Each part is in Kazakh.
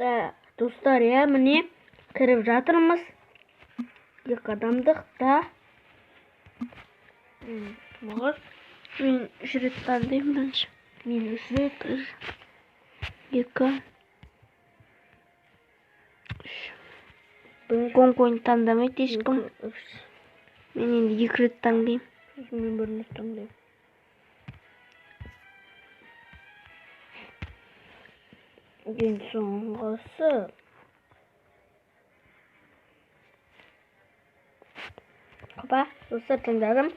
Да, достар, иә, міне кіріп жатырмыз. Екі адамдық та. Тоғыз. Мен үш рет таңдаймын бірінші. Мен үш рет. Бір, екі, үш. Бір, Гонконгты таңдамайды ешкім. екі, үш. Мен енді екі рет таңдаймын. Сосын мен бір рет таңдаймын. Ең соңғысы. Опа, достар, таңдадым.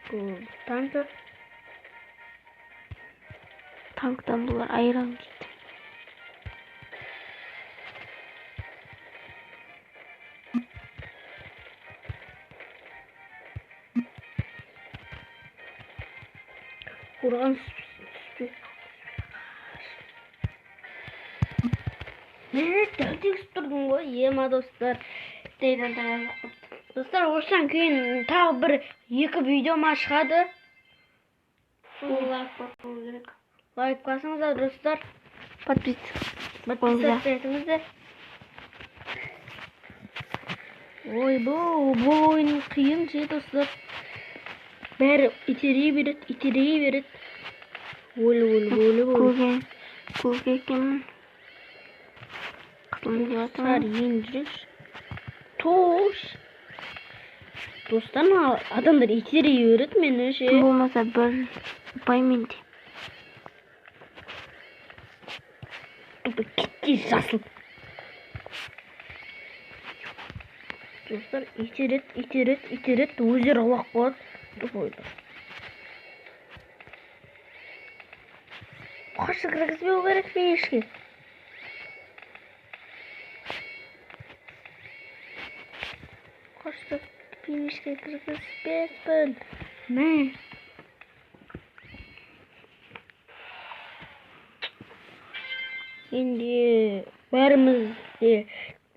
Бұл танкі. Танктан бұлар айран дейді. Қорған түспей. Мен дәл тегісіп тұрдым ғой, ема достар. Достар, осыдан кейін тағы бір екі видео ма шығады. Лайк басу керек. Лайк басыңыздар, достар. Подписаться. Подписаться етіңіздер. Ой, бұл ойын қиын ше, достар. Бәрі итере береді, итере береді. Өліп, өліп, өліп, өліп. Көк екенмін. Қызыл деп Сары жатырмын. енді жүрші. Тош. Достар, мына адамдар итере береді мені ше. Тым болмаса бір ұпай менде. Тупо кетті жасыл. Достар, итереді, итереді, итереді, өздері құлап қалады. Тупойлар. Қашы кіргізбеу керек финишке. Қашы финишке кіргізбеспін. Мә. Енді бәрімізде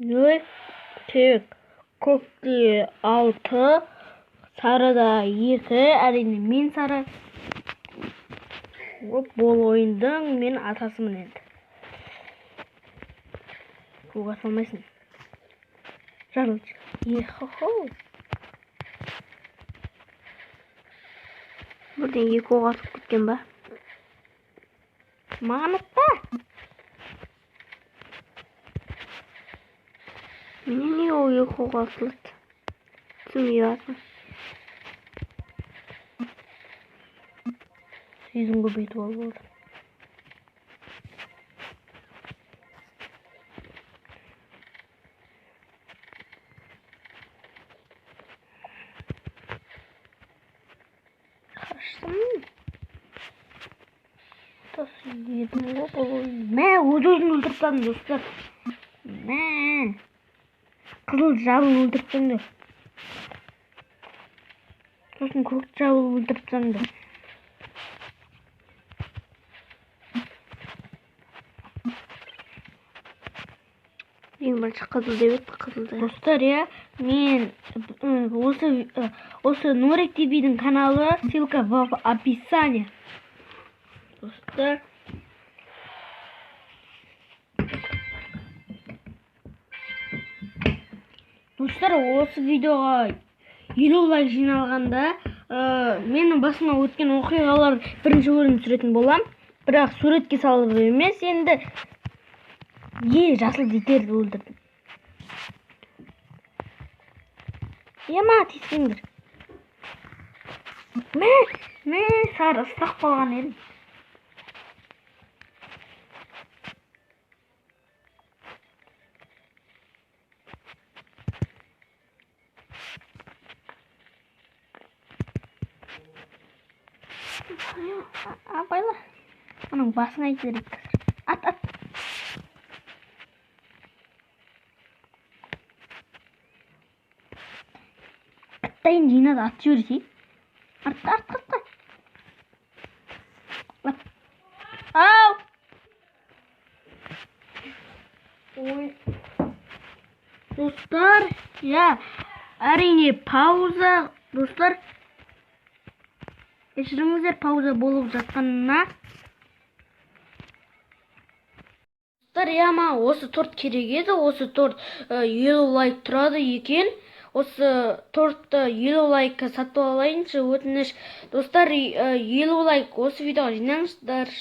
0, тек көкте 6, сарыда 2, әрине мен сары. Оп, бұл ойындың мен атасымын енді. Көк ата алмайсың. Жарылды. Е-хо-хо. Бірден екі оқ атып кеткен ба? Маған атпа. Менен неге ол екі оқ атылады? Түсінбей жатырмын. Сезім көбейтіп алып отыр. Қаштым. Тас едім ғой бұл ойын. Мә, өз-өзін өлтіріп тастадым, достар. Мә. Қызыл жабыл өлтіріп тастадым. Сосын көк жабыл өлтіріп тастадым. Ең бірінші қызыл деп еді, қызылды. Достар, иә, мен осы Нурик Ти Ви-дің каналы, ссылка в описании. Достар. Достар, осы видеоға 50 лайк жиналғанда, менің басыма өткен оқиғалар бірінші бөлім түсіретін болам. Бірақ суретке салып емес, енді жасыл итерді өлтірдім. Ема, тиіспеңдер. Мә, мә, сары ыстық болған едім. Абайла. Оның басына итерейік қазір. Ат, ат. Қыттайын жинады, ат жіберсей. Артқа, артқа, артқа. Ат. Ау! Ой. Достар, я, әрине пауза, достар. Кешіріңіздер, пауза болып жатқанына. Достар, иә, маған осы торт керек еді. Осы торт 50 лайк тұрады екен. Осы тортты 50 лайкқа сатып алайыншы, өтініш. Достар, 50 лайк осы видеоға жинаңыздар.